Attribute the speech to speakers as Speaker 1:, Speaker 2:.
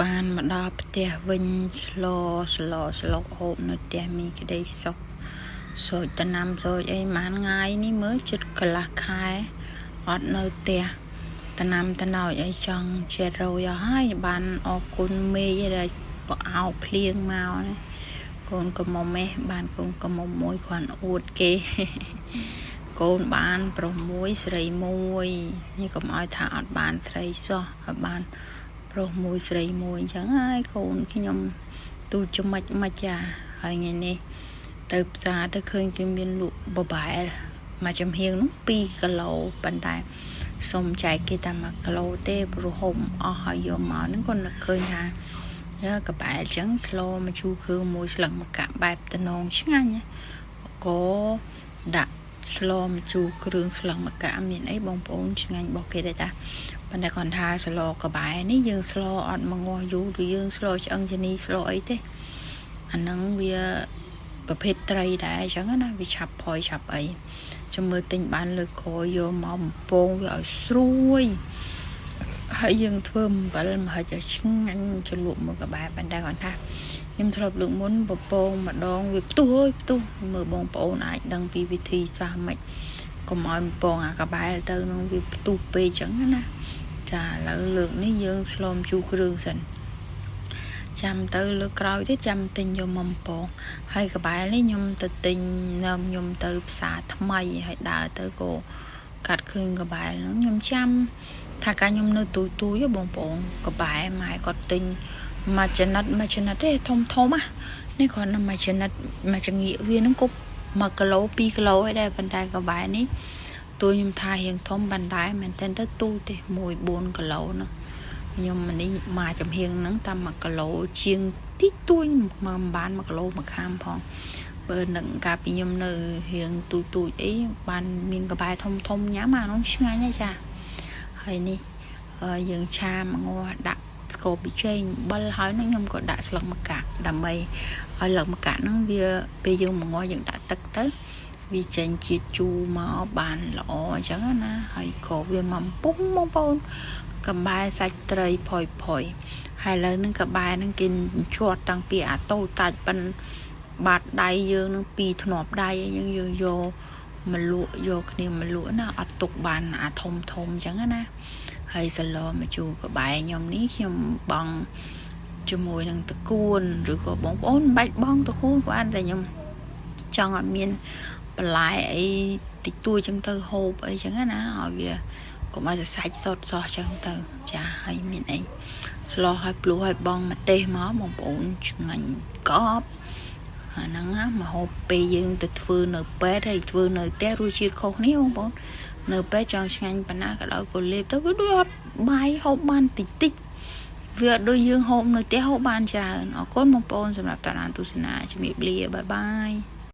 Speaker 1: បានមកដល់ផ្ទះវិញស្លស្លស្លុកហូបនៅផ្ទះមានក្តីសុខសូចតំណាំសូចអីម៉ានថ្ងៃនេះមើលចិត្តកន្លះខែអត់នៅផ្ទះតំណាំតំណោចអីចង់ចិត្តរយអស់ហើយបានអរគុណមេឃដែលប្រអោភ្លៀងមកណាកូនកំមុំឯងបានកូនកំមុំមួយគ្រាន់អួតគេ កូនបានប្រុសមួយស្រីមួយនេះកុំឲ្យថាអត់បានស្រីសោះឲ្យបានប្រុសមួយស្រីមួយអញ្ចឹងហើយកូនខ្ញុំទូចមិចមិនចាហើយថ្ងៃនេះទៅផ្សារទៅឃើញគេមានលក់បបែលមួយចំហៀងនោះ2គីឡូប៉ុន្តែសុំចែកគេតែ1គីឡូទេព្រោះហូបអស់ហើយយកមកហ្នឹងក៏នឹកឃើញថាកបែលអញ្ចឹងស្លមកជូរគ្រឿងមួយស្លឹកម្កាក់បែបតំនងឆ្ងាញ់ក៏ដាក់ស្លម្ជូរគ្រឿងស្លឹកម្កាក់មានអីបងប្អូនឆ្ងាញ់របស់គេដែរតាប៉ុន្តែគាត់ថាស្លកបែនេះយើងស្លអត់មកងាស់យូរឬយើងស្លឆ្អឹងជំនីស្លអីទេអាហ្នឹងវាប្រភេទត្រីដែរអញ្ចឹងណាវាឆាប់ផុយឆាប់អីចាំមើលទិញបានលើក្រោយយកមកបំពងវាឲ្យស្រួយហើយយើងធ្វើអំបិលមហិចឲ្យឆ្ងាញ់ជ្រលក់មកកបែប៉ុន្តែគាត់ថាខ្ញុំធ្លាប់លើកមុនពពងម្ដងវាផ្ទុះអើយផ្ទុះមើលបងប្អូនអាចដឹងពីវិធីសាស្ត្រមិនកុំឲ្យបំពងអាកបែលទៅនឹងវាផ្ទុះពេកចឹងណាចាឥឡូវលើកនេះយើងស្លមជូរគ្រឿងសិនចាំទៅលើកក្រោយទៀតចាំទិញយកមកបំពងហើយកបែលនេះខ្ញុំទៅទិញនឹមខ្ញុំទៅផ្សារថ្មីហើយដើរទៅក៏កាត់ឃើញកបែលហ្នឹងខ្ញុំចាំថាកាលខ្ញុំនៅទូទូចបងប្អូនកបែលម៉ែគាត់ទិញមួយចំណិតមួយចំណិតទេធំធំណានេះគ្រាន់តែមួយចំណិតមួយចង្អៀកវានឹងគប់1គីឡូ2គីឡូឯដែរប៉ុន្តែកបែលនេះទួខ្ញុំថារៀងធំប៉ុន្តែមែនតើទៅទូទេ1 4គីឡូនោះខ្ញុំនេះមកចំហៀងហ្នឹងតាម1គីឡូជាងតិចតួចមកមិនបាន1គីឡូមួយខាំផងបើនឹងកាលពីខ្ញុំនៅរៀងទូទូចអីបានមានកបែធំធំញ៉ាំអានោះឆ្ងាញ់ហ៎ចាហើយនេះយើងឆាមងាស់ដាក់ស្ករប៊ីចេងបិលហើយនឹងខ្ញុំក៏ដាក់ស្លឹកម្កាក់ដើម្បីឲ្យស្លឹកម្កាក់ហ្នឹងវាពេលយើងមកងាស់យើងដាក់ទឹកទៅវាចេញជាតិជូរមកបានល្អអញ្ចឹងណាហើយក៏វាមកពុំបងប្អូនកបែសាច់ត្រីផុយផុយហើយឥឡូវហ្នឹងកបែហ្នឹងគេជាត់តាំងពីអាតូចតាច់ប៉ិនបាតដៃយើងនឹងពីរធ្នាប់ដៃយើងយើងយកមកលក់យកគ្នាមកលក់ណាអត់ទុកបានអាធំធំអញ្ចឹងណាហើយសឡមកជូរកបែខ្ញុំនេះខ្ញុំបងជាមួយនឹងតកួនឬក៏បងប្អូនមិនបាច់បងតកួនក៏បានតែខ្ញុំចង់ឲ្យមានបន្លែអីតិចតួចចឹងទៅហូបអីចឹងណាឲ្យវាកុំឲ្យសរសាច់សុតសោះចឹងទៅចាហើយមានអីស្លោឲ្យភ្លោះឲ្យបងម្ទេសមកបងប្អូនឆ្ងាញ់កប់អាហ្នឹងណាមកហូបពេលយើងទៅធ្វើនៅពេទ្យហើយធ្វើនៅផ្ទះរសជាតិខុសគ្នាបងប្អូននៅពេទ្យចង់ឆ្ងាញ់ប៉ុណ្ណាក៏ដោយក៏លេបទៅវាដូចអត់បាយហូបបានតិចតិចវាអត់ដូចយើងហូបនៅផ្ទះហូបបានច្រើនអរគុណបងប្អូនសម្រាប់តាមដានទស្សនាជំរាបលា bye bye.